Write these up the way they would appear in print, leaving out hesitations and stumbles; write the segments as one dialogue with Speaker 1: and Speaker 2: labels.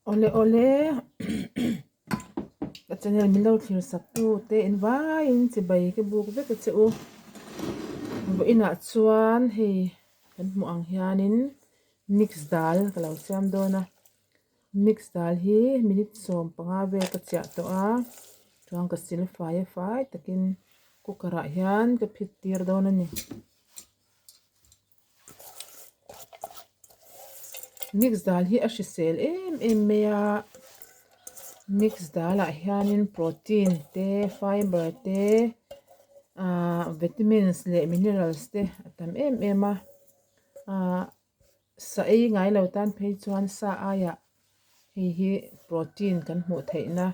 Speaker 1: Awle awle ka channel min lo thlir sak tu te in vaiin chibai ka buk vek a che u vawiinah chuan hei kan hmuh ang hianin mix dal ka lo siam dawn a mix dal hi minute 15 vel ka chiah tawh a chuan ka sil fai a fai takin cooker ah hian ka phit tir dawn a ni. Mix dal hi a hrisel em em mai a mix dal ah hianin protein te fiber te ahh vitamins leh minerals te a tam em em a ahh sa ei ngai lo tan phei chuan sa aiah hei hi protein kan hmuh theihna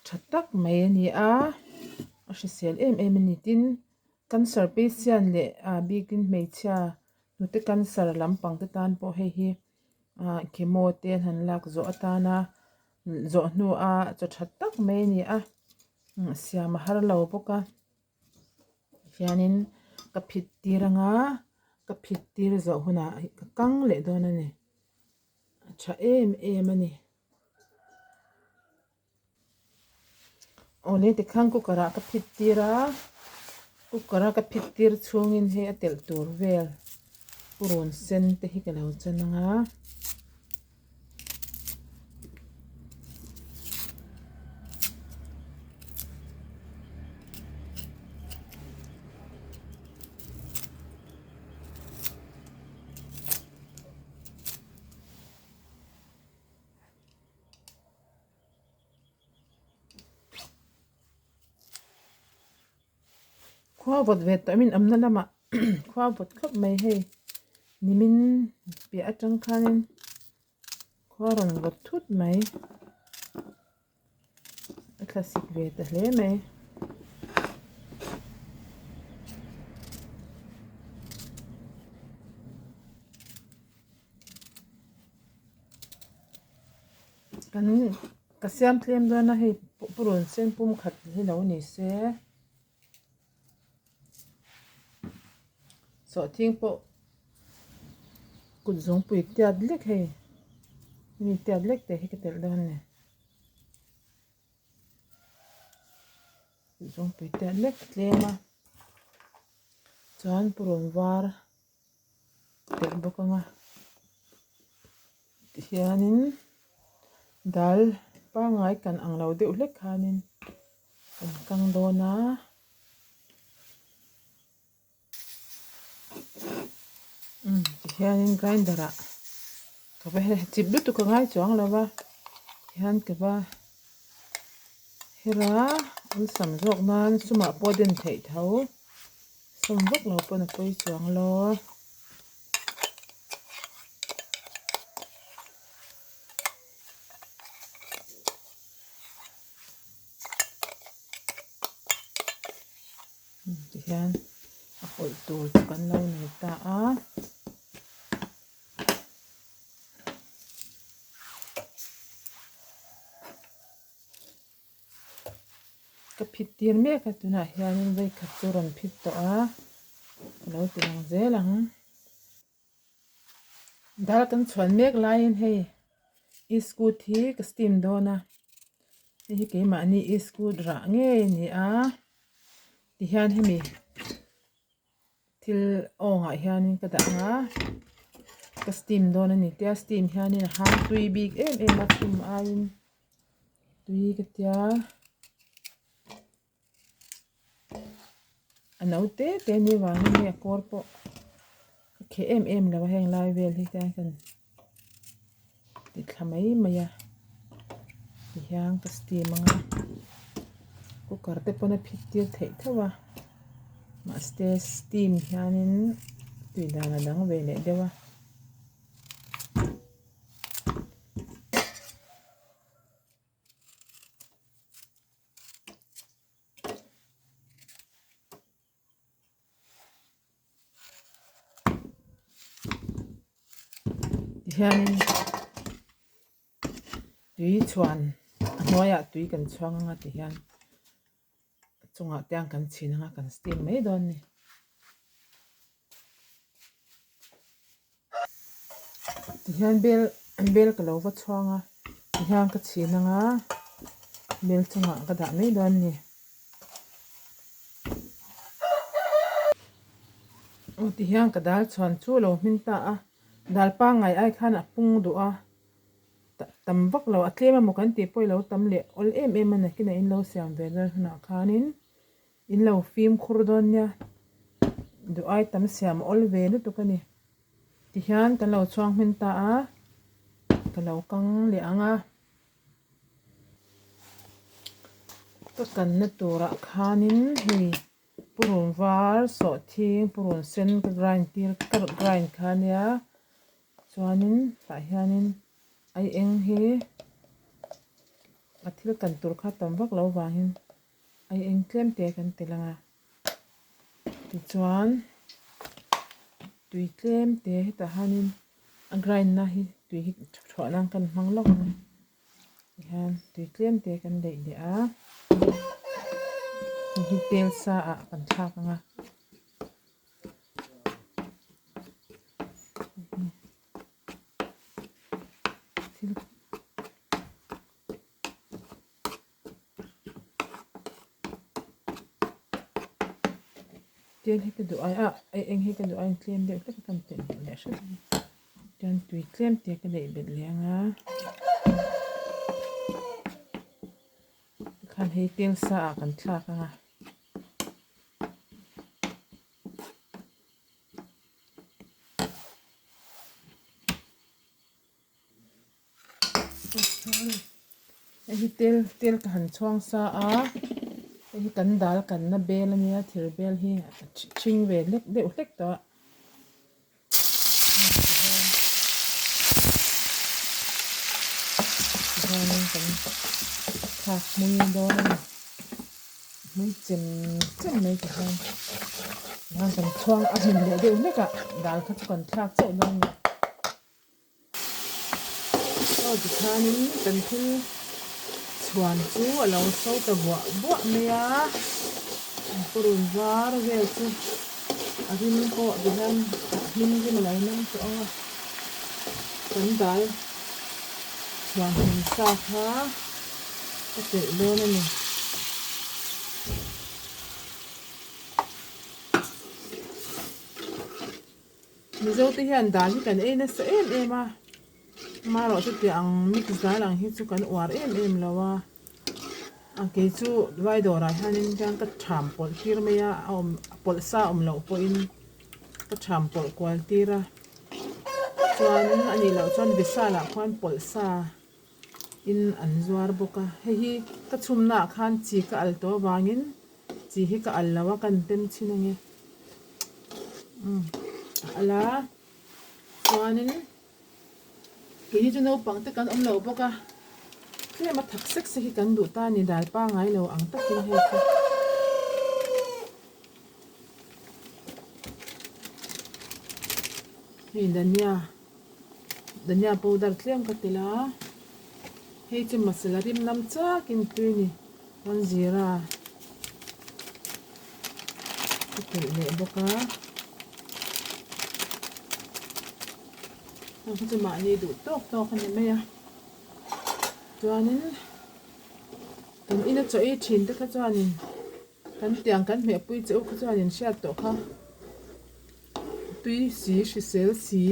Speaker 1: tha tak mai a ni a a hrisel em em a ni tin. Cancer patient leh ah bikin hmeichhia hnute cancer lampang te tan pawh hei hi ah chemo te an han lak zawh atana zawh hnu a chaw tha tak mai a ni a siam a har lo bawk a hianin ka phit tir anga ka phit tir zawh hunah ka kang leh dawn a ni a tha em em a ni. Awle tikhan cooker ah ka phit tir a cooker a ka phit tir chhungin hei a telh tur vel purun sen te hi ka lo chan ang a. Khua vawt ve tawh min awmna lamah khua vawt khawp mai hei nimin piah atang khanin khua rawn vawt thut mai a thlasik ve ta hle mai. Kan ka siam tlem dawn a hei purun sen pum khat hi lo ni se sawhthing pawh kut zungpui tiat lek hei mi tiat lek te hi ka telh dawn a ni kut zungpui tiat lek tlem a chuan purun var. Telh bawk ang a tihianin dal pangngai kan ang lo deuh hlek khanin kan kang dawn a umm tihianin grinder ah ka va chip lutuk a ngai chuang lo va tihian ka va her a awlsam zawk nan sumah pawh a den theih tho. Sawm vak lo pawn a pawi chuang lo. Tihian a pawlh tur chu kan lo nei ta a. Ka phit tir mek a tunah hianin vawikhat chu rawn phit tawh a ka lo ti lang zel ang dal kan chhuan mek laiin hei iskut hi ka steam dawn a hei hi keimahni iskut rah ngei a ni a tihian hemi Thil awngah hianin ka dah ang a ka steam dawn a ni tia steam hianin a hang tui bik em em a chhum aiin tui ka tia a no te te ni vangin hei a kawr pawh ka kheh em em lo a heng lai vel hi te hian Ti thla mai mai a tihian ka steam ang a cooker te pawn a phit tir theih tho a mahse steam hianin tui dan a dang ve leh deuh a. Tihianin tui chhuan a hnuaiah tui kan chhuang anga tihian a chungah te ang kan chhin anga kan steam mai dawn a ni. Tihian bel. Bel ka lo va chhuang a tihian ka chhin ang a bel chungah ka dah mai dawn a ni. Aw tihian ka dal chhuan chu a lo hmin ta a dal pangngai ai khan a pung duh a tam vak lo a tlem emaw kan tih pawh i lo tam leh awl em em a nakinah in lo siam ve dawn hunah khanin in lo fimkhur dawn nia duh ai tam siam a awl ve lutuk a ni. Tihian kan lo chhuang hmin ta a, ka lo kang leh ang a. Ka kanna turah khanin hei purun var sawhthing purun sen ka grind tir ka grind kha ania chuanin tah hianin ai eng hi a thil kan tur kha tam vak lo vangin ai eng tlem te kan tel ang a. Tichuan tui tlem te hetah hianin a grind na hi tui hi thuah nan kan hmang lawk ang a tihian tui tlem te kan leih leh a hei hi tel sa ah kan thlak ang a. Tel hi ka duh ai a ei eng hi ka duh ai tlem deuh hlek a kan telh duh leh hret a ni chuan tui tlem te ka neih belh leh ang a tikhan hei tel sa ah kan thlak ang a. Hei hi tel tel ka han chhuang sa a hei hi kan dal kanna bel ania thir bel hi a ṭhing ve hlek deuh hlek tawh a. Tihianin kan thlak hmui dawn a ni hmui chem chem mai tihian tihian kan chhuang a hmin leh deuh hlek a dal kha chu kan thlak chauh dawn a ni. Aw tikhanin kan thil chhuan chu a lo so ta buah buah mai a, an purun var vel chu a rim pawh tihian hlim rim a lo nam tawh ang a, kan dal chhuan hmin sa kha ka telh dawn a ni. Mizo te hian dal hi kan ei nasa em em a, amaherawh chutiang ang mix dal ang hi chu kan uar em em lo a, a kei chu vai dawrah hianin hian ka tham pawlh tir mai a, a awm pawlh sa awm loh pawhin ka tham pawlh kual tir a, chuan a nih loh chuan vishal ah khuan pawlh sa in an zuar bawk a, hei hi ka chhumna ah khan chi ka al tawh avangin chi hi ka al lo a kan tem chhin ange umm a al a chuanin kei hi chu naupang te kan awm lo bawk a tlem a thak sek sek hi kan duh ta a ni dal pangai lo ang takin hei chu. Hei dhania dhania powder tlem ka tel a hei chu masala rim lam chakin tui a ni chuan zira ka telh leh bawk a heng hi chu mahni duh tawk tawk a ni mai a chuanin kan ina chaw ei thin te kha chuanin Kan tiang kan hmehpui che u kha chuan in hriat tawh kha tui si hrisel si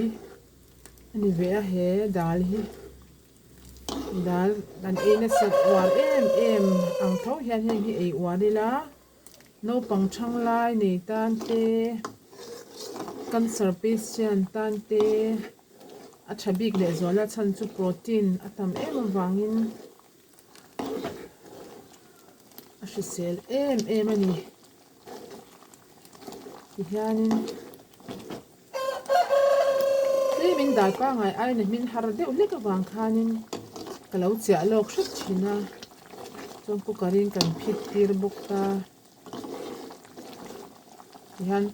Speaker 1: a ni ve a he dal hi dal kan ei nasat uar em em ang tho hian heng hi ei uar ila naupang thang lai nei tan te cancer patient tan te a tha bik leh zual a chhan chu protein a tam em avangin. A hrisel em em a ni tihianin tlemin dal pangngai aiin a hmin har deuh hlek avang khanin ka lo chiah lawk hret thin a chuan cooker in kan phit tir bawk ta. Tihian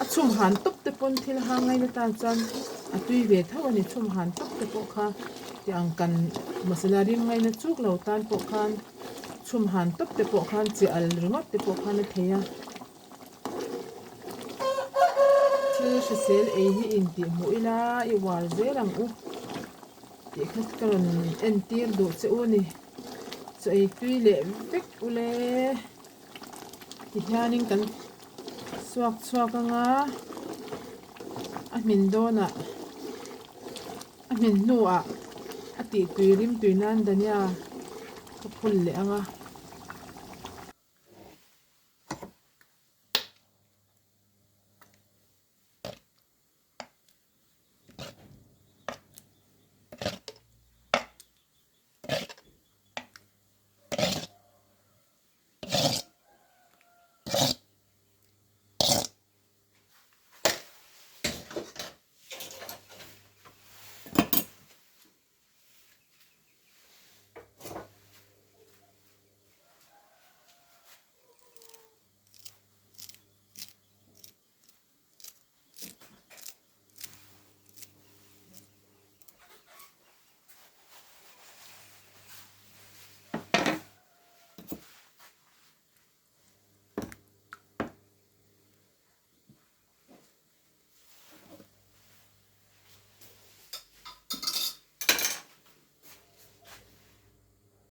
Speaker 1: a chhum han tawp te pawn thil hang ngaina tan chuan a tui ve tho a ni chhum han tawp te pawh kha tiang kan masala rim ngaina chuk lo tan pawh khan chhum han tawp te pawh khan chi al ringawt te pawh khan a thei a thil hrisel ei hi intih hmuh ila i uar zel ang u. Tih kha ka rawn entir duh che u a ni. Chaw ei tui leh vek ule tihianin kan suak chhuak anga a hmin dawnah a hmin hnuah a tih tui rim tui nan dhania ka phun leh anga.